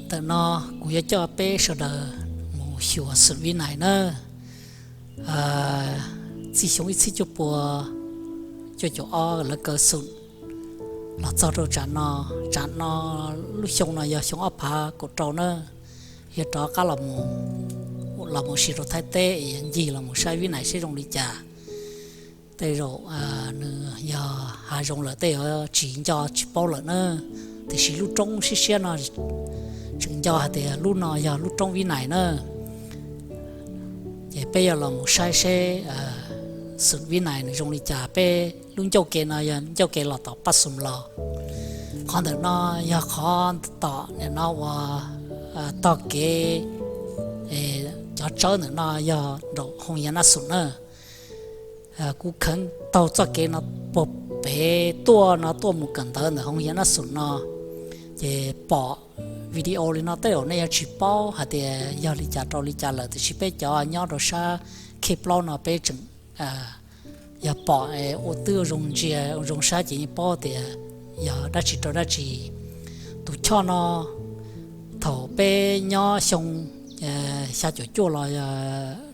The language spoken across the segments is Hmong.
Ntawm no kuv yuav coj peb sawv daws mus xyuas Xum Vib Nais nawb. Txij xyoo ib txhiab cuaj pua cuaj caum ob lawv kaw Xum los txog rau tsam no, tsam no lub xyoo no yog xyoo ob phav kaum rau nawb. Yog rov qab los mus, los mus ua si rau Thaib teb, ncig los mus saib Vib Nais seb zoo li cas. Tej zaum nws yog hav zoov lawm tej yuav tsis nco tsis paub lawm na. Tiam sis lub roob siab siab no tseem nco hais tias lub no yog lub roob Vib Nais na. Ces peb yuav los mus saib seb Xum Vib Nais nws zoo li cas. Peb lub ncauj ke no yog ncauj ke los tom Paj Xum los. Qhov ntawm no yog qhov tom nim no uas tog kev, cov tsawb ntawm no yog nraum Hoo Yas Nab Xum na. Kuv kheev taug txoj kev no puag pem tuaj no tuaj mus kawm ntawv ntawm Hoo Yas Nab Xum no, ces pom video li no tej zaum nej yuav tsis paub hais tias yog li cas rau li cas lawm, tiam sis peb cov nyob rau sab Khej Plaub no peb tseem yog pom ua twb zoo ntsia zoo saib ces yeej paub tias yog dab tsi rau dab tsi. Tus choj no thaum peb nyob xyoo xya caum cuaj los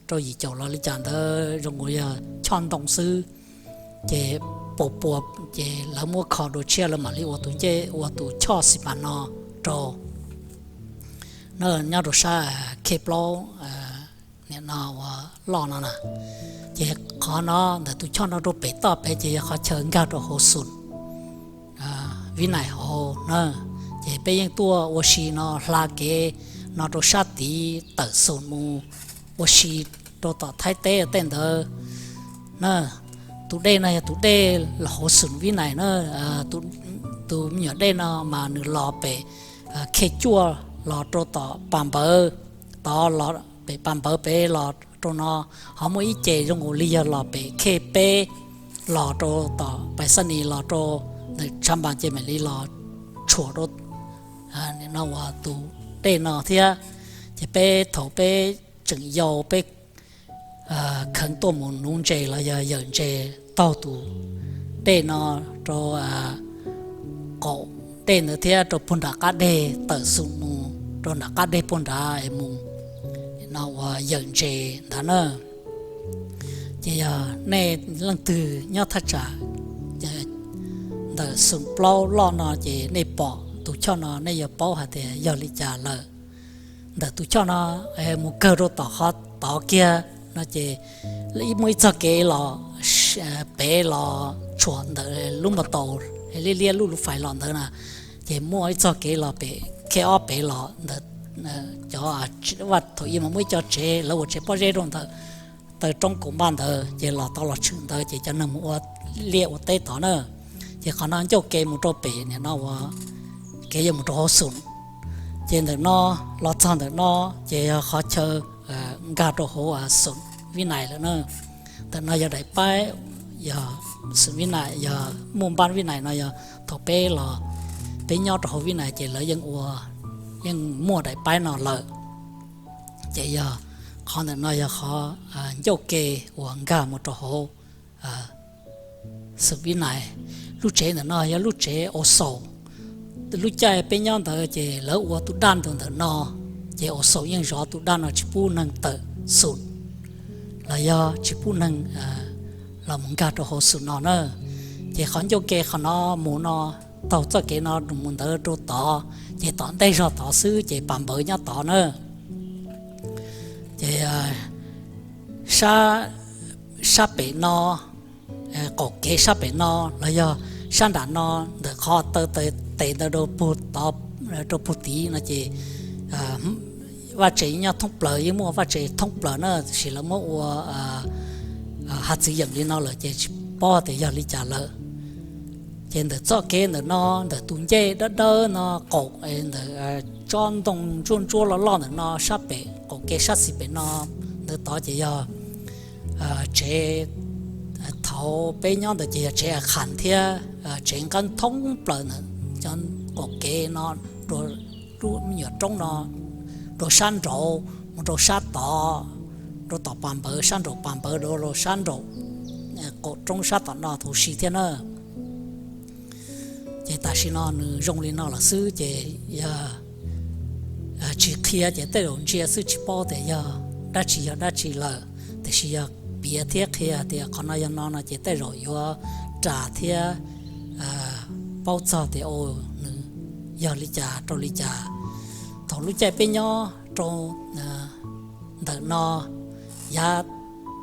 rau yim caum los li cas ntawd zoo nkaus yog choj ntoo xwb. Ces puas puas ces lawv muab kho dua tshiab lawv mam li ua tus ncej ua tus choj xi mas no rau. Na nyob rau sab Khej Plaub nim no uas loj no na. Ces qhov no ntawm tus choj no rau pem toj pem ces yog qhov chaw nkag rau hauv Xum Vib Nais hauv na. Ces peb yeej tuaj ua si no hla kev no rau sab tid tawm Xum mus ua si rau tom Thaib teb tej ntawd na. Tus dej no yog tus dej los hauv Xum Vib Nais na. Tus me nyuam dej no mas nws los pem Khej Cuaj los rau tom Pas Npawv, tod los pem Pas Npawv pem los rau no, ho muaj ib ce zoo nkaus li yog los pem Khej Peb los rau tom Pais Xab Nis los rau ntawm Tshav Npas ces mam li los tshuam rau no uas tus dej no thiab. Ces peb thaum peb tseem yau peb kheev tuaj mus nuv ntses los yog yawm ntses taug tus dej no rau qaum dej ntawd thiab rau puag nram qab deg tawm Xum mus rau nram qab deg puag nrad mus no uas yawm ntses ntawd na. Ces yog nej leej twg nyob thaj tsam ntawm Xum Plaub loj no ces nej pom tus choj no nej yuav paub hais tias yog li cas lawm. Ntawm tus choj no mus kawg rau tom qhov tod kiag no ces muaj ib txoj kev los pem los tshuam ntawm lub npau taus liab liab lub lub fais los ntawd na. Ces muaj ib txoj kev los pem Khej Ob pem los ntawm cov vaj thaum ub mas muaj ib co tsev lawv ua tsev pob zeb rau ntawm taw roob kaum npaj ntawd ces los tod los tshwm ntawd ces cov neeg mus ua liaj ua teb tod na. Ces qhov no ncauj ke mus rau pem nim no uas kev yuav mus rau hauv Xum. Ces ntawm no los txog ntawm no ces yog qhov chaw nkag rau hauv Xum Vib Nais lawm na. Ntawm no yog daim paib, yog Xum Vib Nais, yog muaj npab Vib Nais no yog thaum peb los peb nyob rau hauv Vib Nais ces lawv yeej ua, yeej muaj daim paib no lawm. Ces yog qhov ntawm no yog qhov ncauj ke uas nkag mus rau hauv Xum Vib Nais. Lub tsev ntawm no yog lub tsev aus xaus. Lub caij peb nyob ntawd ces lawv ua tus daj ntawm ntawm no, ces aus xaus yeej zov tus daj no tsis pub neeg tawm Xum los yog tsis pub neeg los mus nkag rau hauv Xum no na. Ces qhov ncauj ke qhov no mus no, taug txoj kev no mus ntawd rau tod, ces tom ntej zog tod xwb ces Pas Npawv nyob tod na. Ces sab, sab pem no, qaum kev sab pem no los yog sab nram no, ntawm qhov taw tes ntawd rau puag tid no ces vaj tse nyob thoob plaws, yeej muaj vaj tse thoob plaws na, tiam sis lawv muab ua hav txwv yeem li no lawm ces tsis paub tias yog li cas lawm. Ces ntawm txoj kev ntawm no, ntawm tus ncej dawb dawb no qaum ntawm tsob ntoo ntsuab ntsuab loj loj ntawm no sab pem qaum kev sab xis pem no ntawd tod ces yog tsev, thaum peb nyob ntawd ces yog tsev a khas thiab tsev nqeeb thoob plaws ntawm cov qaum kev no, rau lub me nyuam roob no, rau sab nraud mus rau sab tod, rau tom Pas Npawv, sab nraum Pas Npawv rau sab nraum qaum roob sab tom no huv si thiab na. Ces tam sim no nws zoo li no lawm xwb ces yog tsis qhia ces tej zaum ntsia xwb tsis paub tias yog dab tsi yog dab tsi lawm, tiam sis yog piav thiab qhia tias qhov no yog no no ces tej zaum yuav ras thiab paub txog tias nws yog li cas rau li cas. Thaum lub caij peb nyob rau ntawm no, yav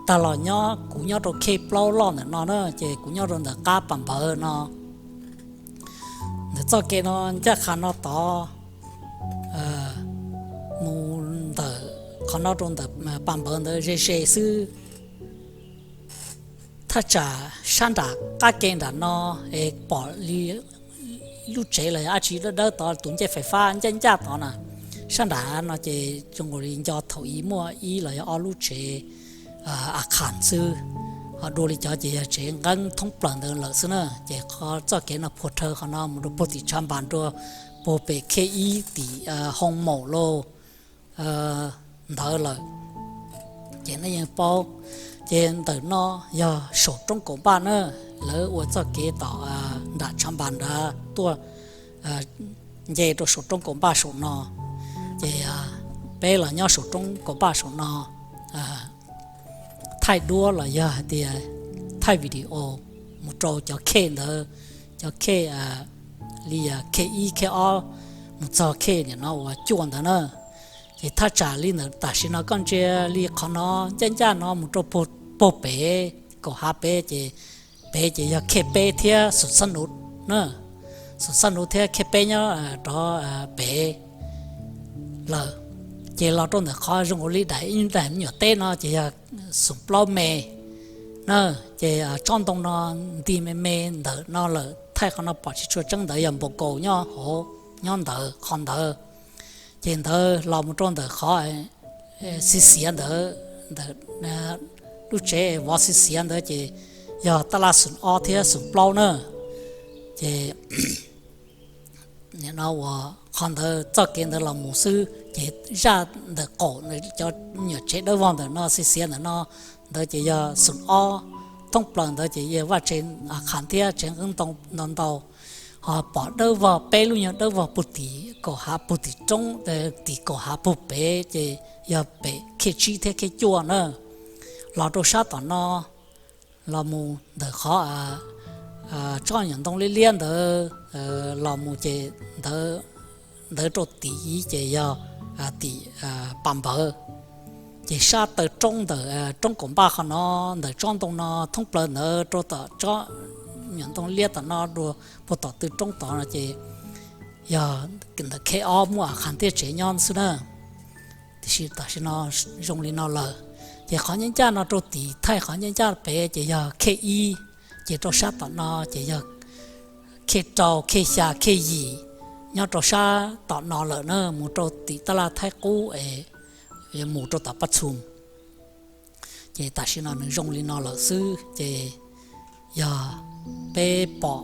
tag los nyob kuv nyob rau khej plaub loj ntawm no na, ces kuv nyob rau ntawm qab pas npawv no. Ntawm txoj kev no ncaj qha no tod mus ntawm qhov no rau ntawm pas npawv ntawd ze ze xwb. Thaj tsam sab nram qab ke nram no es pom li lub tsev los yog dab tsi dawb dawb tod, tus ncej fais fab ncaj ncaj tod na. Sab nram no ces zoo nkaus li nco thaum i muaj ib los yog ob lub tsev a khas xwb, ho dua li cov ces yog tsev nqeeb thoob plaws ntawd lawm xwb na. Ces qhov txoj kev no phuas rhawv qhov no mus rau puag tim tshav npas rau puag pem khej ib tim hoo maum lauj ntawd lawm. Ces nej yeej paub, ces ntawm no yog saum roob kaum npaj na, lawv ua txoj kev tom nram tshav npas nrad tuaj nce rau saum roob kaum npaj saum no. Ces peb los nyob saum roob kaum npaj saum no thaij duab los yog hais tias thaij video mus rau cov khej ntawd, cov khej li khej ib khej ob mus txog khej nim no uas cuaj ntawd na. Ces thaj tsam li ntawm tam sim no koj ntsia li qhov no ncaj ncaj no mus rau puag pem kaum hav pem ces, pem ces yog khej peb thiab xum xab nuv na, xum xab nuv thiab khej peb nyob rov pem lawm. Ces los rau ntawm qhov zoo nkaus li daim ib daim me nyuam teb no ces yog xum plaub me na. Ces tsob ntoo no nti me me ntawm no lawm, thaij qhov no pom tsis tshua tseeb, ntawd yog npau kaus nyob hauv, nyob ntawd qhov ntawd. Ces ntawd los mus rau ntawm qhov xiv xiav ntawd, ntawm lub tsev vov xiv xiav ntawd ces yog tab laj xum ob thiab xum plaub na. Ces nim no uas qhov ntawd txoj kev ntawd los mus xwb ces zaj ntawm qaum cov nyuam tsev dawb vog ntawm no xiv xiav ntawm no ntawd ces yog xum ob, thoob plaws ntawd ces yog vaj tsev khas thiab tsev nqeeb ntau ntau. Ho pom dawb vog peb lub nyuag dawb vog puag tim kaum hav puag tim roob, tim kaum hav puag pem ces yog pem khej tsib thiab khej cuaj na. Los rau sab tom no los mus ntawm qhov tsob nyuam ntoo liab liab ntawd los mus ces ntawd rau tim ib ces yog tim pas npawv. Ces sab taw roob ntawm roob kaum npaj qhov no, ntawm tsob ntoo no thoob plaws ntawd rau tom tsob nyuam ntoo liab tom no dua puag tom tw roob tod no ces yog ntawm khej ob muaj a khas thiab tsev nyob xwb na. Tiam sis tam sim no zoo li no lawm. Ces qhov ncaj ncaj no rau tim thaij qhov ncaj ncaj pem ces yog khej ib, ces rau sab tom no ces yog khej rau khej xya khej yim nyob rau sab tom no lawm na, mus rau tim tab laj Thaib Qub es mus rau tom Paj Txhum. Ces tam sim no nws zoo li no lawm xwb ces yog peb pom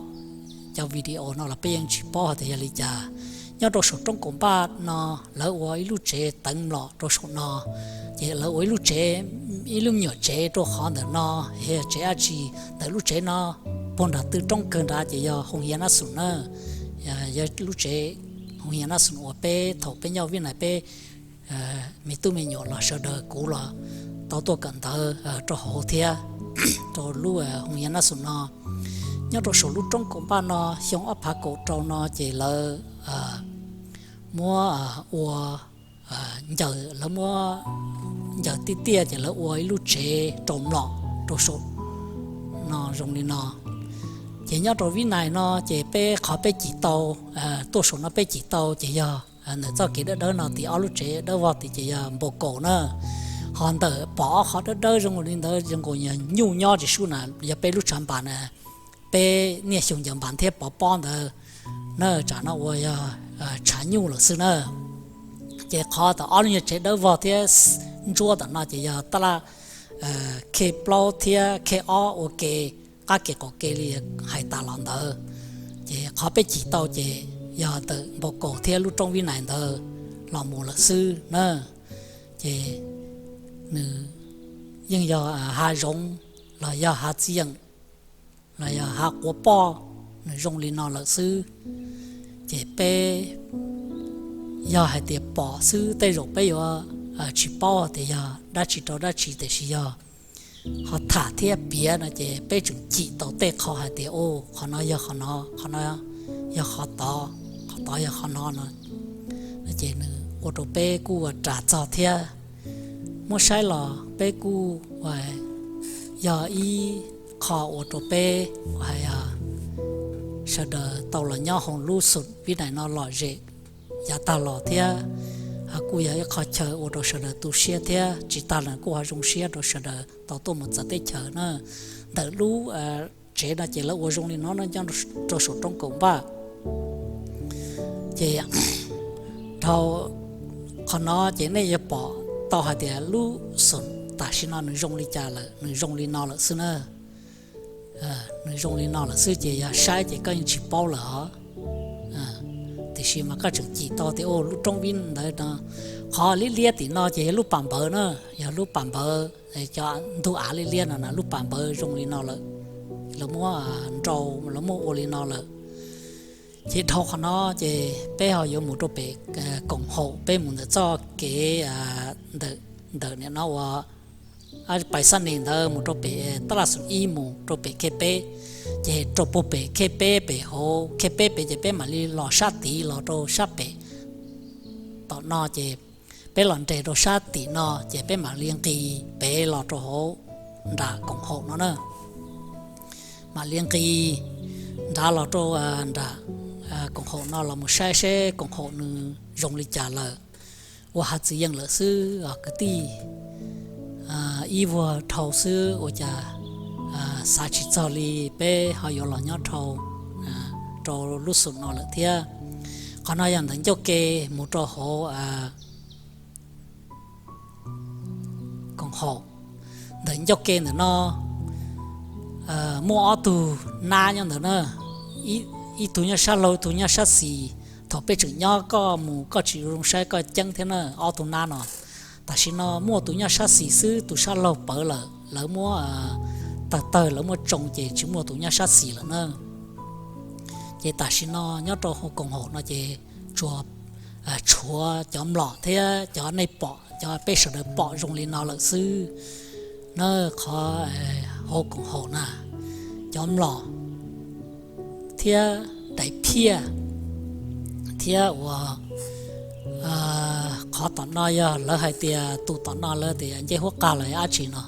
cov video no los peb yeej tsis paub hais tias yog li cas. Nyob rau saum roob kaum npaj no lawv ua ib lub tsev teev mlom rau saum no, ces lawv ua ib lub tsev, ib lub me nyuam tsev rau qhov ntawm no, yog tsev dab tsi. Ntawm lub tsev no puag nram tw roob kawg nrad ces yog Hoo Hias Nab Xoom na. Yog lub tsev Hoo Hias Nab Xoom uas peb thaum peb nyob Vib Nais peb me tub me nyuam los sawv daws kuv los tau tuaj kawm ntawv rau hauv thiab, rau lub Hoo Hias Nab Xoom no. Nyob rau saum lub roob kaum npaj no xyoo ob phav kaum rau no ces lawv muab ua ncaws, lawv muab ncaws tiaj tiaj ces lawv ua ib lub tsev rau mlom rau saum no zoo li no. Ces nyob rau Vib Nais no ces peb qhov peb cim tau, tuaj saum no peb cim tau ces yog ntawm txoj kev dawb dawb no tim ob lub tsev dawb vog tim ces yog npau kaus na. Ho ntawm pom ob qhov dawb dawb zoo li ntawd zoo nkaus nyuj nyob tsis sub na, yog peb lub tshav npas na, peb niaj xyoo ncaws npas thiab pov pob ntawd na, tsam no ua yog tshav nyuj lawm xwb na. Ces qhov tom ob lub nyuag tsev dawb vog thiab ntsuab tom no ces yog tab laj khej plaub thiab khej ob ua ke, qab ke qaum ke li hais tas los ntawd. Ces qhov peb cim tau ces yog ntawm npau kaus thiab lub roob Vib Nais ntawd los mus lawm xwb na. Ces nws yeej yog hav zoov los yog hav txiv yeem los yog hav quav poj, nws zoo li no lawm xwb. Ces peb yog hais tias pom xwb tej zaum peb yuav tsis paub tias yog dab tsi rau dab tsi, tiam sis yog ho tham thiab piav no ces peb tseem cim tau tej qho hais tias u, qhov no yog qhov no, qhov no yog qhov tod, qhov tod yog qhov no no. Ces nws ua rau peb kuj ua ras txog thiab. Muab saib los peb kuj yog ib qho ua rau peb hais sawv daws tau los nyob hauv lub xum Vib Nais no lom zem yav tag los thiab. Kuj yog ib qho chaw ua rau sawv daws tu siab thiab, tsis tas los kuj ho zoo siab rau sawv daws tau tuaj mus txawv teb chaws na. Ntawm lub tsev no ces lawv ua zoo li no no nyob rau saum roob kaum npaj. Ces dhau qhov no ces nej yuav pom tau hais tias lub xum tam sim no nws zoo li cas lawm, nws zoo li no lawm xwb na. Nws zoo li no lawm xwb ces yog saib ces koj yeej tsis paub lawm os. Tiam sis mas koj tseem cim tau tias u, lub roob vib ntawd no, qhov liab liab tim no ces yog lub pas npawv na, yog lub pas npawv, cov ntug av liab liab no na, lub pas npawv zoo li no lawm. Lawv muab nrau, lawv muab ua li no lawm. Ces dhau qhov no ces peb ho yuav mus rau pem koom haum, peb mus ntawm txoj kev ntawm nim no ua pais xab nes ntawd mus rau pem taj laj xum ib mus rau pem khej peb. Ces rau puag pem khej peb pem hauv khej peb pem ces peb mam li los sab tid los rau sab pem tom no ces peb los nres rau sab tim no ces peb mam li nqis pem los rau hauv nram koom haum no na. Mam li nqis nrad los rau nram koom haum no los mus saib seb koom haum nws zoo li cas lawm. Ua hav txwv yees lawm xwb os kwv tij. Ib vuag dhau xwb ua cas xav tsis txog li peb ho yuav los nyob dhau rau lub xum no lawm thiab. Qhov no yog ntawm ncauj ke mus rau hauv koom haum. Ntawm ncauj ke ntawm no muaj ob tug nab nyob ntawd na, ib tug nyob sab laug, ib tug nyob sab xis. Thaum peb tseem nyob koj mus koj tsis zoo saib koj ceeb thiab na, ob tug nab no. Tam sim no muaj tus nyob sab xis xwb, tus sab laug pawv lawm, lawv muab tawg tawg, lawv muab tsoo ces tsis muaj tus nyob sab xis lawm na. Ces tam sim no nyob rau hauv koom haum no ces tsuas tshuav cov mlom thiab cov nej pom, cov peb sawv daws pom zoo li no lawm xwb na. Qhov hauv koom haum na, cov mlom thiab daim phiaj thiab ua qhov tom no yog lawv hais tias tus tom no lawv tias ncej huab qag los yog dab tsi no.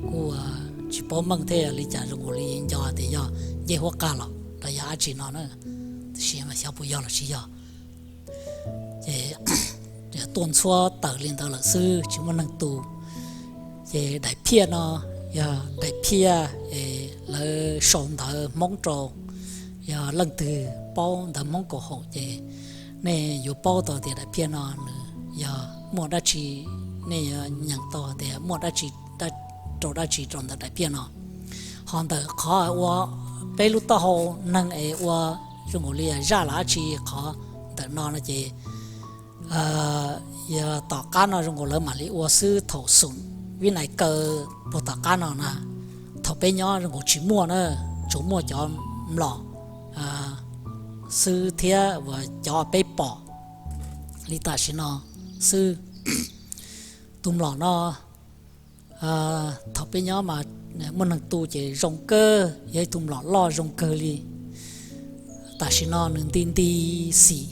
Kuj tsis paub meej thiab yog li cas, zoo nkaus li nco tias yog ncej huab qag los los yog dab tsi no na, tiam sis mas xyov puas yog los tsis yog. Ces tuaj ntxhuab tawm li ntawd lawm xwb, tsis muaj neeg tu. Ces daim phiaj no yog daim phiaj es lawv sau ntawv Hmoob rau. Yog leej twg paub ntawv Hmoob koom haum ces nej yuav paub tau tias daim phiaj no nws yog muaj dab tsi, nej yuav nyeem tau tias muaj dab tsi, rau dab tsi rau ntawm daim phiaj no. Ho ntawm qhov ua peb lub taub hau neeg es ua zoo nkaus li zaj los dab tsi qhov ntawm no no ces yog tom qab no zoo nkaus lawv mam li ua xwb, thaum xum Vib Nais kaw puag tom qab no na, thaum peb nyob zoo nkaus tsis muaj na, tsuas muaj cov mlom xwb thiab cov peb pom li tam sim no xwb. Tus mlom no thaum peb nyob mas muaj neeg tu ces zoo kawg, yog ib tug mlom loj zoo kawg li. Tam sim no nws nti nti xim,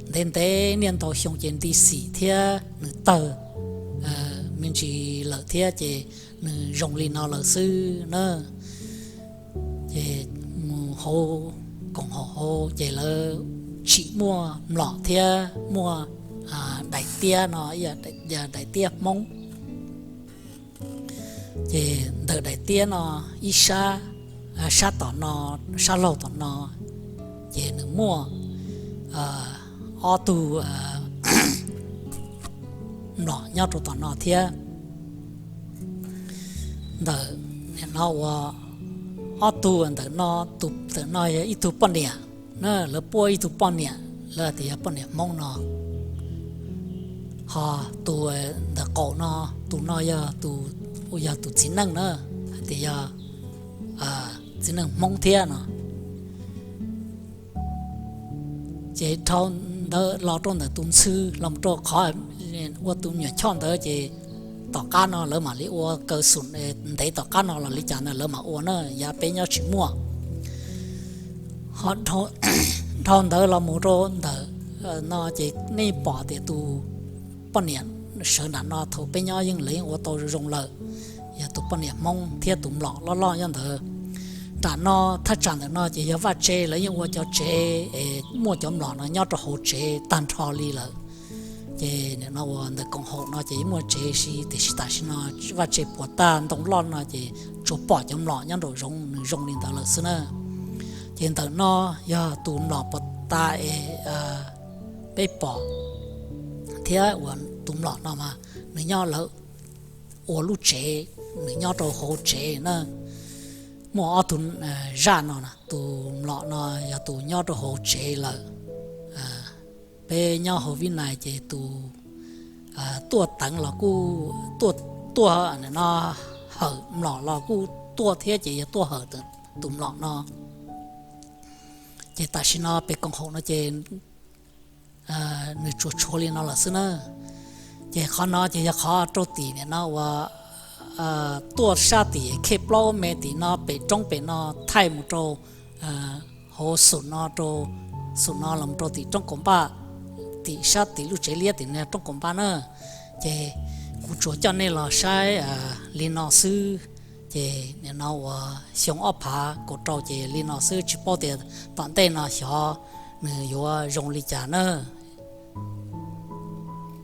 ntev ntev niaj ntau xyoo ces nti xim thiab nws tawg me ntsis lawm thiab ces nws zoo li no lawm xwb na. Ces mus hauv koom haum hauv ces lawv tsim muaj mlom thiab muaj daim tiab no, daim tiab Hmoob. Ces ntawm daim tiab no ib sab, sab tom no, sab laug tom no, ces nws muaj ob tug mlom nyob rau tom no thiab. Ntawm no ua ob tug ntawm no, tus ntawm no yog ib tug poj niam na, lawv puab ib tug poj niam, lawv tias yog poj niam Hmoob no. Ho tus ntawm qaum no, tus no yog tus, yog tus txiv neej na, hais tias yog txiv neej Hmoob thiab no. Ces dhau ntawd los rau ntawm tus ntxhw los rau qhov ua tus me nyuam choj ntawd ces tom qab no lawv mam li ua kaw xum, ntev tom qab no los li cas ntawd lawv mam ua na, yav peb nyob tsis muaj. Ho dhau ntawd los mus rau ntawm no ces nej pom tias tus poj niam sawv nram no thaum peb nyob yeej lawv yeej ua tau zoo lawm, yog tus poj niam Hmoob thiab tus mlom loj loj nyob ntawd. Nram no thaj tsam ntawm no ces yog vaj tse, lawv yeej ua cov tsev es muaj cov mlom no nyob rau hauv tsev tag nrho li lawm. Ces nim no uas ntawm koom haum no ces muaj tsev si, tiam sis tam sim no vaj tse puas tag ntoo loj no ces tsuas pom cov mlom nyob nraum zoov nws zoo li ntawd lawm xwb na. Ces ntawm no yog tus mlom puas tag es peb pom thiab uas tus mlom no mas nws nyob lawv ua lub tsev, nws nyob rau hauv tsev na. Muaj ob tug zaj no, tus mlom no yog tus nyob rau hauv tsev lawm. Peb nyob hauv Vib Nais ces tus tuaj teev los kuj tuaj, tuaj no hawm mlom los kuj tuaj thiab ces yog tuaj hawm tus mlom no. Ces tam sim no pem koom haum no ces nws tsuas tshuav li no lawm xwb na. Ces qhov no ces yog qhov rau tim nim no uas tuaj sab tim khej plaub me tim no pem roob pem no thaij mus rau hauv xum no, rau xum no los rau tim roob kaum npaj, tim sab tim lub tsev liab tim no roob kaum npaj na. Ces kuv tsuas coj nej los saib li no xwb. Ces nim no uas xyoo ob phav kaum rau ces li no xwb, tsis paub tias tom ntej no xyov nws yuav zoo li cas na.